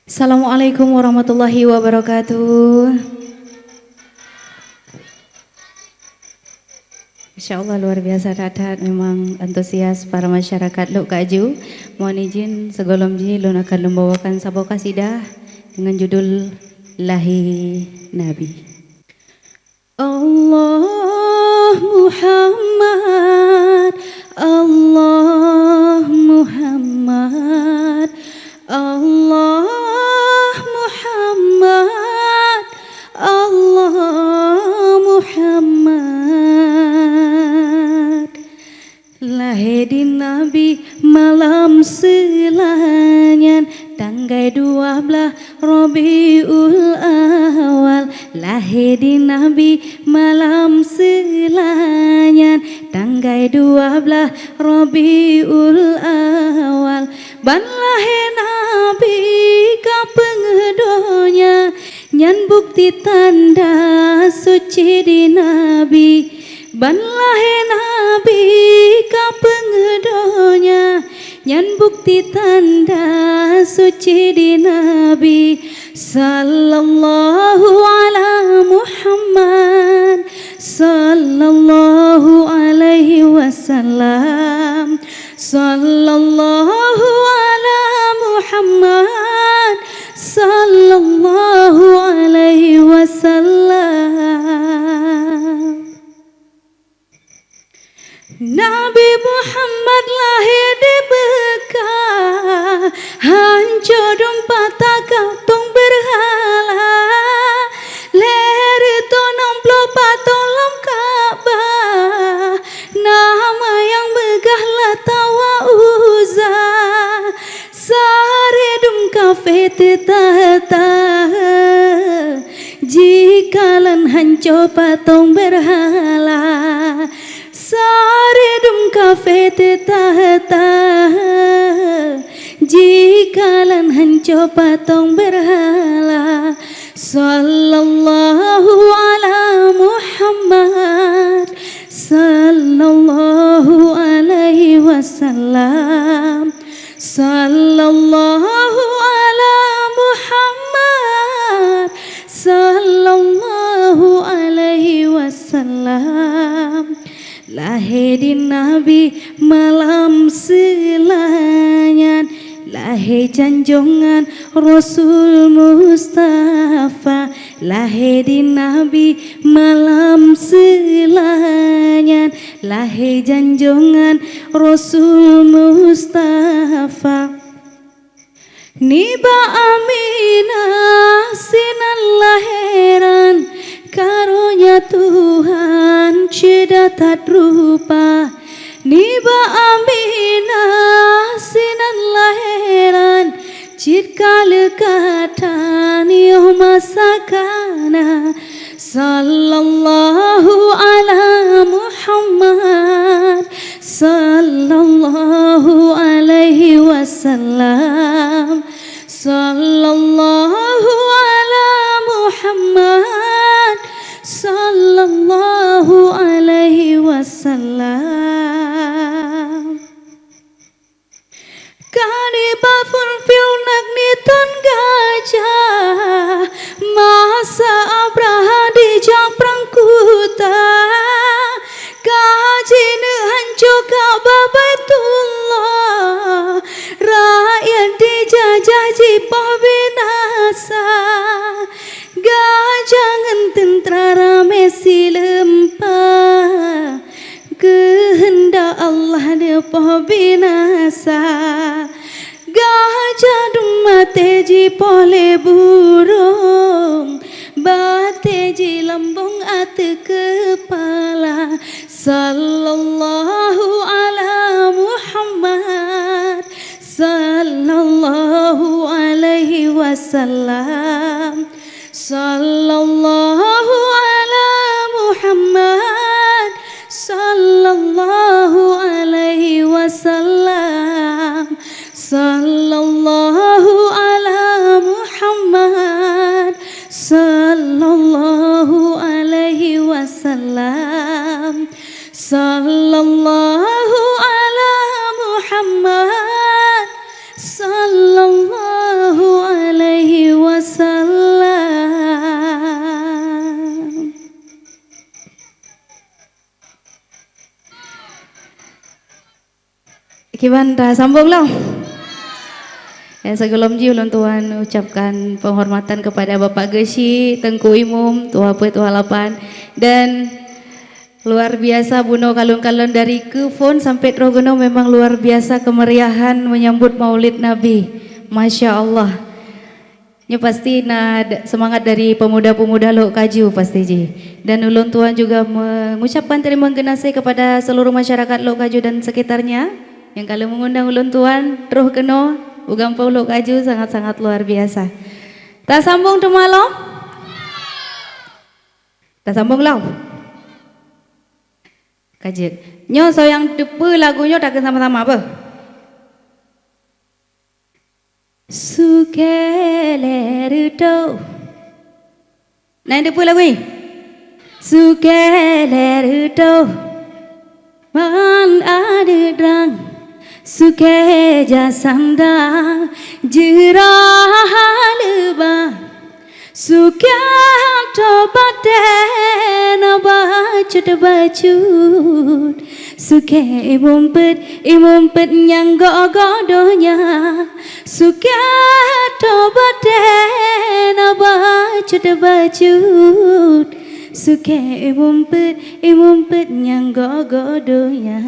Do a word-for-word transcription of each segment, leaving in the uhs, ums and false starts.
Assalamualaikum warahmatullahi wabarakatuh. Masya Allah, luar biasa that-that memang antusias para masyarakat Lhokseumawe. Mohon izin, sigohlom jih lôn akan lôn bawakan saboh kasidah dengan judul Lahé Nabi. Allah Muhammad, Allah Muhammad, Allah Muhammad, Allah Muhammad. Lahé di Nabi malam Seulasa nyan, tanggai dua blaih Rabiul Awal. Lahé di Nabi malam Seulasa nyan, tanggai dua blaih Rabiul Awal. Ban lahé Nabi ka peungeuh donya, nyan bukti tanda suci di Nabi. Ban lahé Nabi ka peungeuh donya, nyan bukti tanda suci di Nabi. Sallallahu ala Muhammad, sallallahu alaihi wasallam. Sallallahu ala Muhammad, sallallahu alaihi wasallam. Nabi Muhammad lahé di Meukah, hanco dum patong beurhala. Lhèe reutôh nam ploh patong lam Ka'bah, nama nyang meugah Lata wa Uzza. Saréh dum kafé teutaheuta, jikalon hanco patong beurhala. Saréh dum kafé teutaheuta, jikalon hanco patong beurhala. Sallallahu ala Muhammad, sallallahu alaihi wasallam. Sallallahu ala Muhammad, sallallahu alaihi wasallam. Lahé di Nabi malam Seulasa nyan, lahé janjongan Rasul Mustafa. Lahé di Nabi malam Seulasa nyan, lahé janjongan Rasul Mustafa. Nibak Aminah sinan lahéran, karonya Tuhan ceudah that rupa. Nibak Aminah sinan lahéran, cit ka leukat that yoh masa kana. Sallallahu ala Muhammad, sallallahu alaihi wasallam. Sallallahu ala Muhammad, sallallahu alaihi wasallam. Ka nibak phôn Fiunak nitôn gajah, masa Abrahah dijak prang kuta. Ka jineuk hanco Ka'bah Baitullah, rakyat dijajah jipoh binasa. Gajah ngon teuntra ramé sileumpa, keuheundak Allah neupoh binasa. Gajah dum maté jipoh lé burông, batée jilambong ateueh keupala. Sallallahu ala Muhammad, sallallahu alaihi wasallam. Sallallahu ala Muhammad, sallallahu alaihi wasallam. Sallallahu ala Muhammad, sallallahu alaihi wasallam. Sallallahu ala Muhammad, sallallahu alaihi Kiban, tasambong lom? Ya, sigohlom jih ulôn tuan ucapkan penghormatan kepada Bapak Geuchik, Teungku Imum, Tuha Peuet, Tuha Lapan, dan luar biasa bunoe kalon-kalon dari keu phon sampai troh keunoe memang luar biasa kemeriahan menyambut Maulid Nabi. Masya Allah. Nyoe pasti na d-, semangat dari pemuda-pemuda Lhokseumawe pasti jih. Dan ulôn tuan juga mengucapkan terima geunaséh kepada seluruh masyarakat Lhokseumawe dan sekitarnya nyang ka lheueh mengundang ulôn tuan troh keunoe u gampông Lhokseumawe, sangat-sangat luar biasa. Tasambong teuma lom? Tasambong lom? Ka jeuet. Nyoe soe nyang teupeue lagu nyoe, takheun sama-sama beuh. Sukée lé reutôh. Na nyang teupeue lagu nyoe? Sukée lé reutôh ban aneuk drang, sukée jasanda jeuet rhah leubah. Sukée toh batée na bacut-bacut, sukée Imum Peuet, Imum Peuet nyang gok-gok donya. Sukée toh batée na bacut-bacut, sukée Imum Peuet, Imum Peuet nyang gok-gok donya.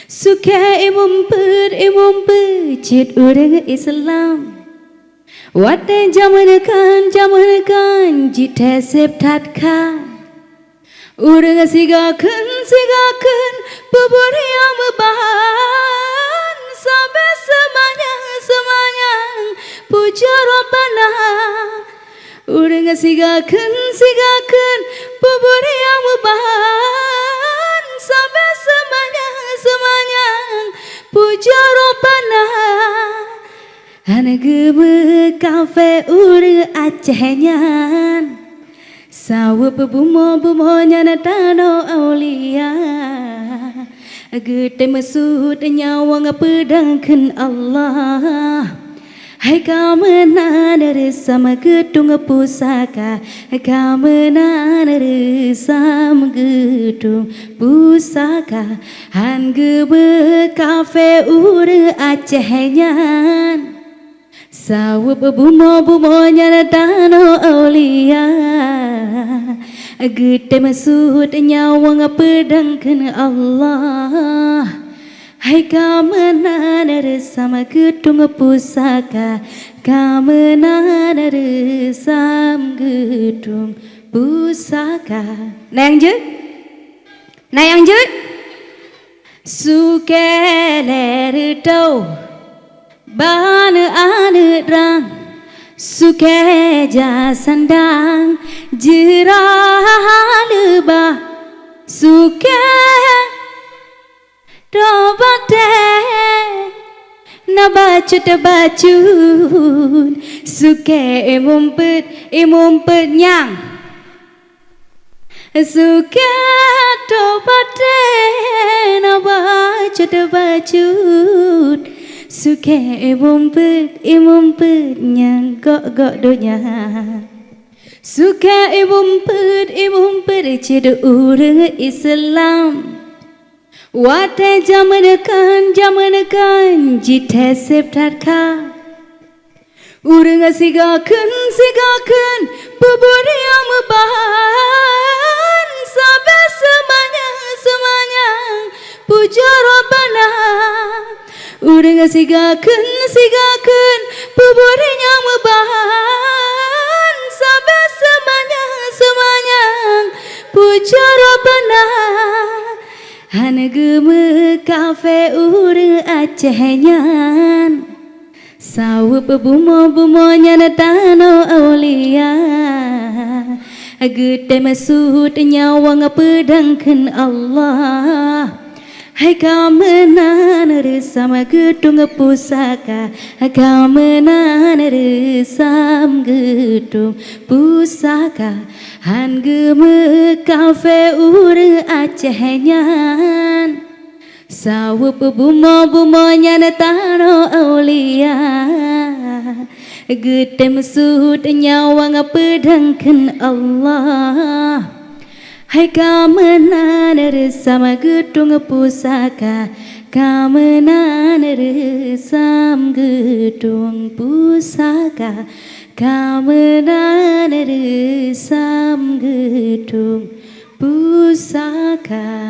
Sukée Imum Peuet, Imum Peuet cit ureuëng Islam. Watée jamén kheun, jamén kheun jitéh seb that kha. Ureuëng siga kheun, siga kheun peubeuet nyang meubahan, sabe seumanyang, seumanyang pujoe Rabbana. Ureuëng siga kheun, siga kheun peubeuet nyang meubahan, sabe seumanyang, seumanyang pujoe Rabbana. Hana geumeukafé ureuëng Aceh nyan, saweueb bumoe-bumoe nyan tanoh aulia. Geutem seuôt nyawöng peudong kheun Allah. Hai ka meunan reusam geutung pusaka, ka meunan reusam geutung pusaka. Han geumeukafé ureuëng Aceh nyan, saweueb bumoe-bumoe nyan tanoh aulia. Geutem seuôt nyawöng peudong kheun Allah. Hai ka meunan reusam geutung pusaka, ka meunan reusam geutung pusaka. Na nyang jeuet? Na nyang jeuet? Sukée lé reutôh ban aneuk drang, sukée jasanda jeuet rhah leubah, sukée toh batée na bacut-bacut, sukée Imum Peuet, Imum Peuet nyang. Sukée toh batée na bacut-bacut, sukée Imum Peuet, Imum Peuet nyang gok-gok donya. Sukée Imum Peuet, Imum Peuet cit ureuëng Islam. Watée jamén kheun, jamén kheun jitéh seb that kha. Ureuëng siga kheun, siga kheun peubeuet nyang meubahan, sabe seumanyang, seumanyang pujoe Rabbana. Ureuëng siga kheun, siga kheun peubeuet nyang meubahan, sabe seumanyang, seumanyang pujoe Rabbana. Han geumeukafé ureuëng Aceh nyan, saweueb bumoe-bumoe nyan tanoh aulia. Geutem seuôt nyawöng peudong kheun Allah. Hai ka meunan reusam geutung pusaka, ka meunan reusam geutung pusaka. Han geumeukafé ureuëng Aceh nyan, saweueb bumoe-bumoe nyan tanoh aulia. Geutem seuôt nyawöng peudong kheun Allah. Hai ka meunan reusam geutung pusaka, Ka meunan reusam geutueng pusaka, ka meunan reusam geutueng pusaka.